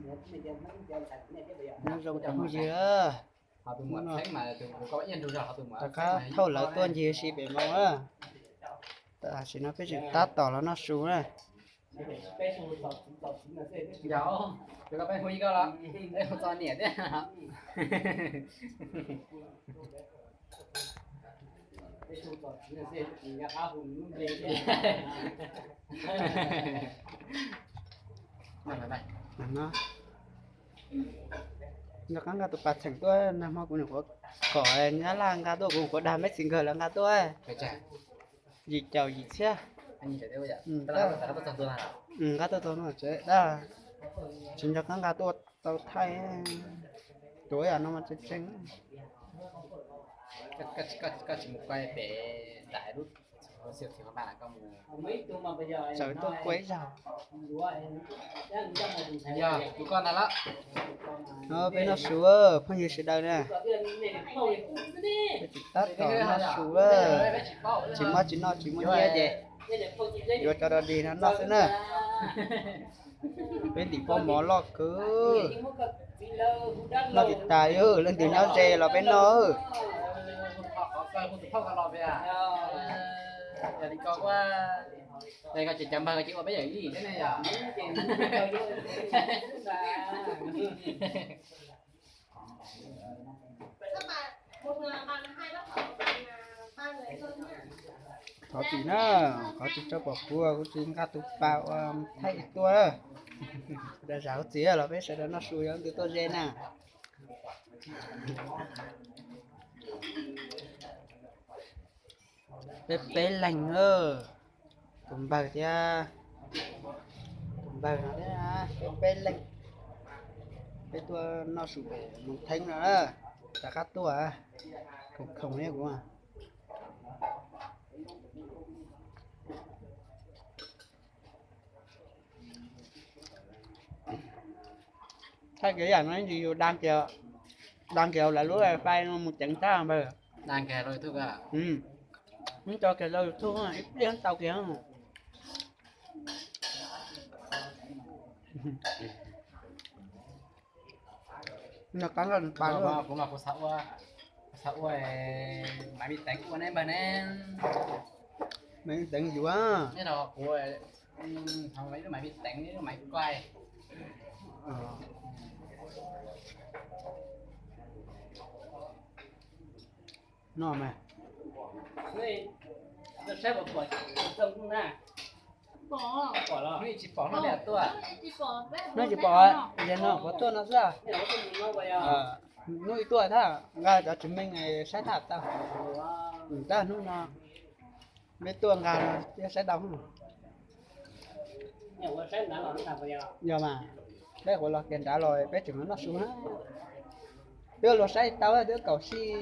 Nyob zoo cov phooj ywg, rov qab thauj lawv tuaj ncig ua si pem Hmoob na. Tam sim no peb tseem tab tom los noj su na. Nco qab nqa tus pas txheem tuaj, nag hmo kuv nyuam qhuav kom nyab laj nqa tuaj, kuv nyuam qhuav dag meb txiv nkawg lawv nqa tuaj. Yim caum yim txhiab. Nqa tuaj tau no tsev dab, tsis nco qab nqa tuaj tau thaij. Tuav yam no mas tseeb tseeb. Koj tsis mus koj pem ntais lub, txawm tuaj kuaib zaug. Peb noj su, phooj ywg sawv daws na. Peb tseem tab tom noj su, tsis muaj tsis noj tsis muaj nyiaj ces yuav cov dog dig no noj xwb na. Peb ntim pob mov loj kawg. Noj tsis tas, leej twg nyob ze los peb noj. Thov txim na, qhov tsis tau pom kuv, kuv tsis nqa tus pas ua thaij tuaj. Zam txim los peb sawv daws noj su yog leej twg tuaj ze na. Peb peb leeg, tus npawg thiab, tus npawg no thiab, peb peb leeg. Peb tuaj noj su pem Moos Theeb no, rov qab tuaj, khoom khoom thiab kuv. Thaij kiag yam no ntsis yus da kiag, da kiag lawv lub fai no mus ceev tag npawg. Muab tso kiag rau YouTube ib pliag tau kiag. Noj qab noj pas. Kuv mas kuv xav ua, kuv xav ua Maiv Vij Teev ua ne npawg ne. Maiv Vij Teev yuav. Nyob no kuv, Maiv Vij Teev, Maiv Vij Koj. No mas. Hnub tsis pom, yog no puas tuaj no xwb. Hnub ib tuaj thaj nqa cov tsis meej saib thaj tau. Tab hnub no peb tuaj nqa thiab saib tau. Yog mas, peb kuv los kiag nrad los peb tseem noj su na. Twb luag saib tau, twb kaum sij,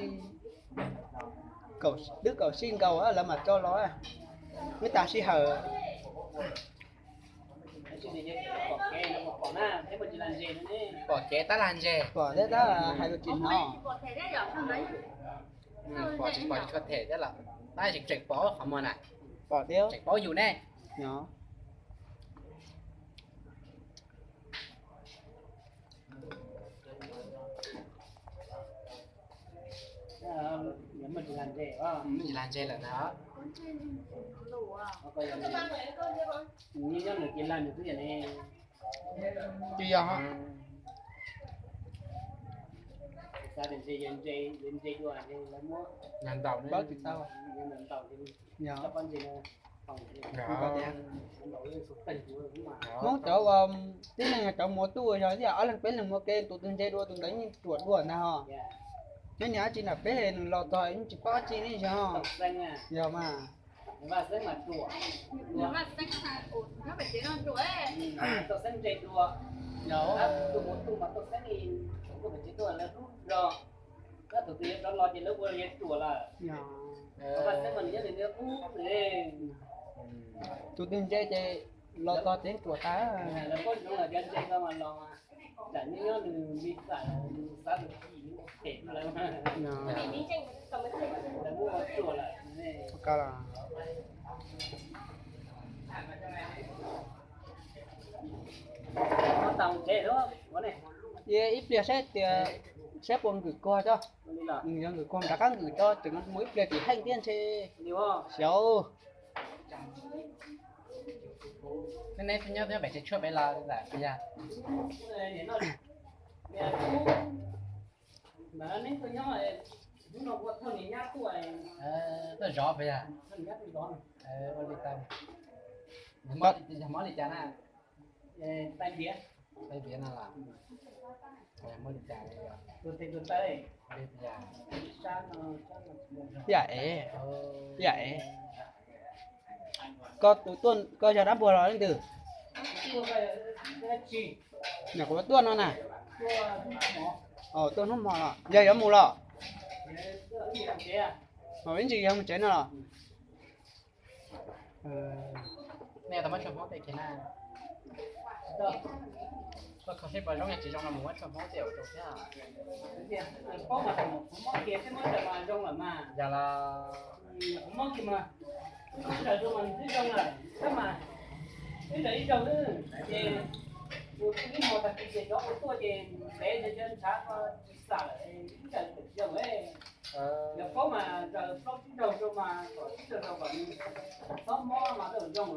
twb kaum sij nkaus lawv mam tso los. Twb tas sij hawm. Pom kev tab lag ntseg. Pom thiab tab hais lus tsis hnov. Pom tsis pom tsis tshua them thiab los tab sis tseem pom qhov muag na. Pom thiab. Tseem paub yus ne. Tsis lag ntseg lawm na. Tsis yog. Ntaus tsis tau. Hmoob cov ua tib neeg cov muaj tuaj yog ib yam ob leeg peb leeg muaj kev, tus twg ntse dua tus ntawd yeej ruam dua ntag ho. Nyob niag dab tsi na peb nws los txog yeej tsis paub dab tsi ne yog. Yog mas. Tus twg ntse ces los txog ces ruam tas. Ib pliag saib tias, saib puas nkws kuag cov. Yog nkws kuag rov qab nkws cov, tseem mus ib pliag tim heej thiab ntshe xyov. Neb nyob pem tsev tshuaj pem los yog? Tuaj zov pem yog? Ua li tau. Yog mob li cas na? Tais viav no los? Mob li cas? Yam ev, yam ev. Koj tus tuaj, koj yog dab npuag los leej twg? Nyuam qhuav tuaj no na. Tuaj hnub hmo los yog yuav mus los? Ib ntsis yog mus tsev no los? Nej tau muab tshuaj hmoob tej kiag na. Koj kho seb puas zoo, yog tsis zoo no mus muab tshuaj hmoob tej ua rau thiab. Yog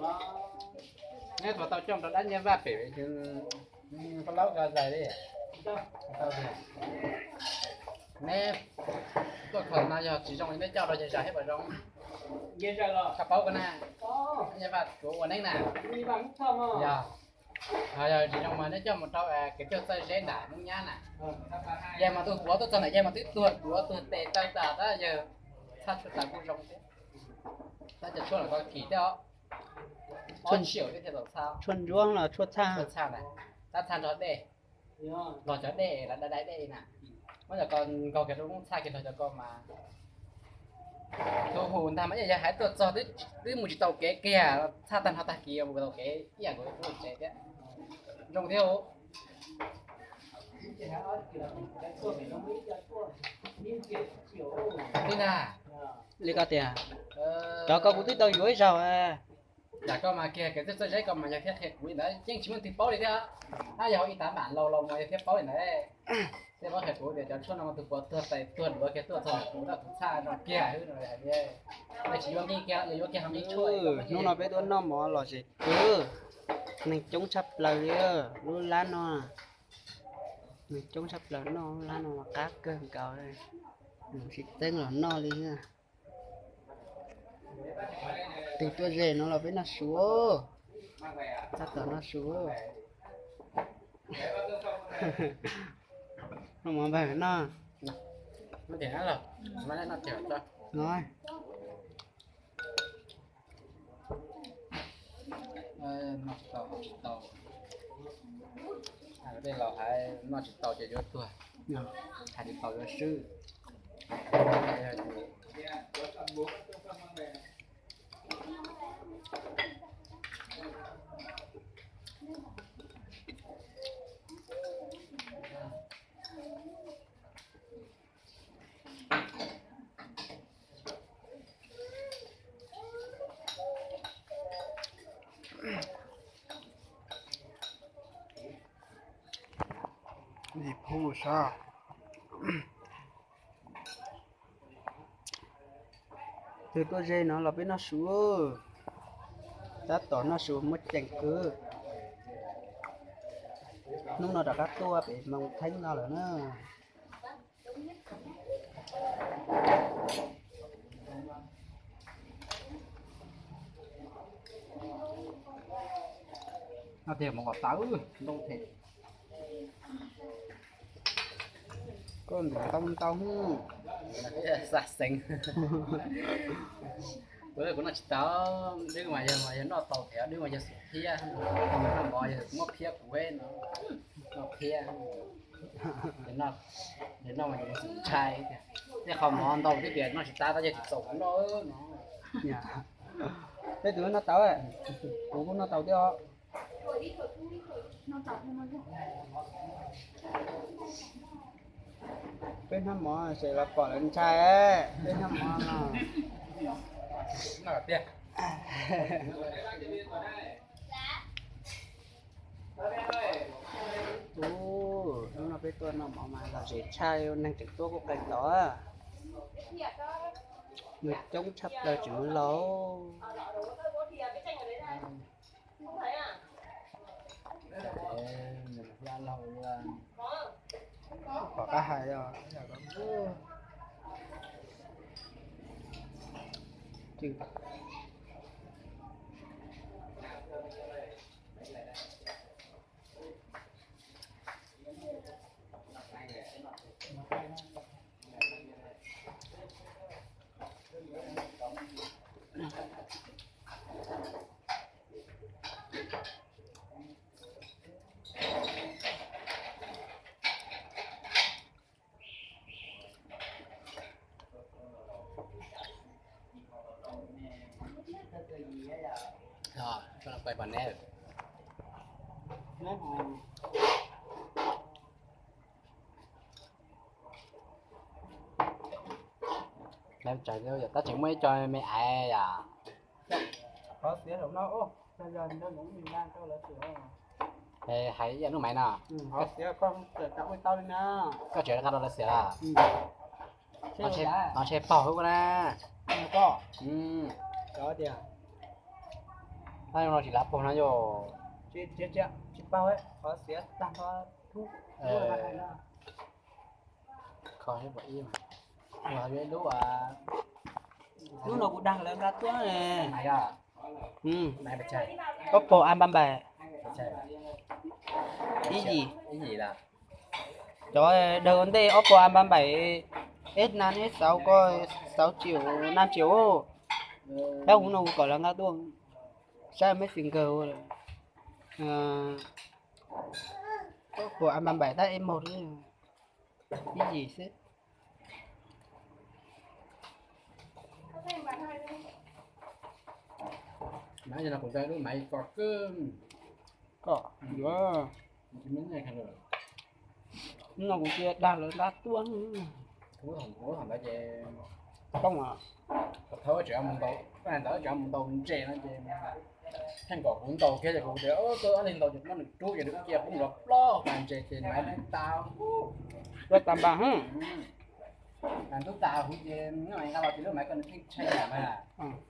los Neb puas tau coj rau dab Nyiaj Vaj pem Paj Laub ko zais li? Neb tuaj kho no yog tsis zoo li neb coj rau yawg zais thiab puas zoo? Koj paub ko na, Nyiaj Vaj tsuav ua neeb na. Yog, yog tsis zoo mas neb coj mus rau kev tuag txawj zeb nram Moob Nyab na. Yawg mas tus puav tuaj txog ntawm yawg mas twb tuag duav tuag tes tawg tas tab yawg txhaj tshuaj tas kuj zoo thiab. Tab cov tshuaj los ko kim thiab os. Ob tsiaum thiab thiaj tau txhaj. Tshuaj ntsuab los tshuaj txhaj? Tshuaj txhaj ntag. Tab txhaj nrog dej, nrog cov dej los dai dai dej na. Muab cov ko nkaug kiag rau lub txhaj kiag nrog cov ko mas tus hum ntag mas ib yam yawg hais tuaj txog twb mus tsis tau kev kiag, txhaj tag nrho tag kis mus tau kev ib yam nkaus lub tsev thiab. Zoo thiab. Li ntag. Li ko tiag. Cov ko kuv twb tau yuav ib zaug. Yam ko mas kiag kev txawj txawj zeb ko mas yawg thiaj qhia kuv li ntawd, yeej tsis muaj leej twg paub li thiab. Tab yog ib tav mam laus laus mas yawg thiaj paub li ntawd. Thiaj paub qhia kuv tias cov tshuaj no mas tus puav tuag tes tuag duav kiag tuaj txog ntawm kuv, tus txhaj zoo kiag hwb no hais tias, yog tsis yuav nqi kiag, yog yuav kiag ho me tshuaj. Hnub no peb tuaj noj mov los zem kawg, neeg coob tshaj plaws li lub lab no. Neeg coob tshaj plaws noj lub lab no mas qab kawg nkaus, sib txeeb los noj li. Tus tuaj ze no los peb noj su, tab tom noj su. Noj mov npawg noj. Noj tsis tau, noj tsis tau. Tej laus hais noj tsis tau ces yuav tuag, hais tsis tau yuav swb. Ib phub sab. Tus tuaj ze no los peb noj su, tab tom noj su muaj ceem kawg. Hnub no rov qab tuaj pem Moos Theeb no lawm na. No tiag mus kom tawv ntoo them. Koj ntawm ntau ntau. Xa xeev. Kuv, kuv noj tsis tau, dwb mas yog, mas yog noj tau thiab, dwb mas yog xub phiab, noj mov yog muab phiab kuv no, noj phiab. Noj mas yog xub ntshai tiag. Tej qhov mov ntau twb tias noj tsis tau tab yog tsis txaus kuv noj no. Peb tus noj tau, kuv kuj noj tau thiab os. Peb hnab mov ces los pom lawv ntshai, peb hnab mov no. Noj tiag. Tuaj noj mov mas lom zem tshaj, neeg tseem tuaj kuj qee tod. Neeg coob tshaj plaws tseem mus laus. Pom qab hais os. Tab tseem muaj ib co me aiv yom. Hais ib yam lub maiv no. Koj tseem nqa rau lawv xiam los? Ntshe paug na. Tab no tsis lav paug no yog. Kho ib, lub no kuv dag lawv nqa tuaj. Ob puas a npab npaim, ib yim. Cov daws ua ntej ob puas a npab npaim, eb na eb xauv ko, xauv triệu năm triệu. Tab huv no kuv kom lawv nqa tuaj, saib meb xis nkawg. Ob puas a npab npaim tab eb maug, ib yim xwb. Maiv no kuv nqa lub maiv ko kawg. Ko yuav, no kuv cia dag lawv nqa tuaj. Thaum ntawd ces, thaum tseem mus ntaus, ntawd tseem mus ntaus ntses no ces, theej kom kuv ntaus kiag ces kuv tias, koj ob leeg ntaus ces muab nws rub ces nws cia kuv mus los plob tas ntses ces maiv nws tas. Lawv tas npas. Ntub tas huv ces nqa los ces lub maiv ko nws pheej tshee mas.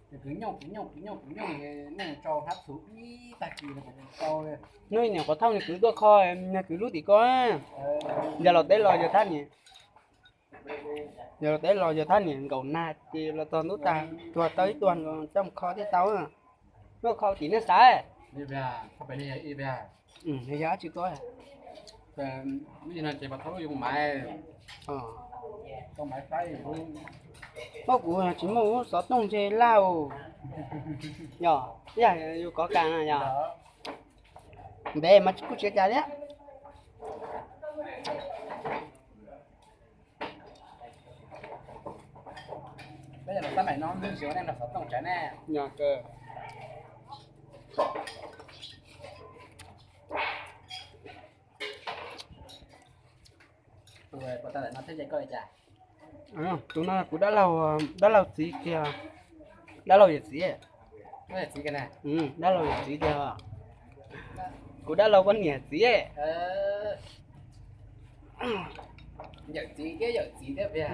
Ces kwv nyooj kwv nyooj kwv nyooj kwv nyooj ces nyooj tsau hnab txhuv ib tag kis los kuv tau li. Hnub ib niam qhuav thauj nws kwv tuaj kho, nws kwv lub tim ko. Yog los teb los yog thab niam, yog los teb los yog thab niam nkaum nag ces los txog ntub tas tuag tau ib tuag nkaus coj mus kho thiaj tau. Muab kho tim nej xav. Yog dab tsi ko? Muab kuv tsis muaj lub xov tooj ntshe laj. Yog, yog yus kov kas na yog. Ntev mas kuj tsis ua cas thiab. Peb yog los tab meem no nws tsis ua nej nrog xov tooj tsav ne. Tus no kuv dab laug, dab laug txiv kiag, dab laug yawm txiv, dab laug yawm txiv kiag, kuv dab laug poj niam txiv. Yawm txiv thiab yawm txiv thiab.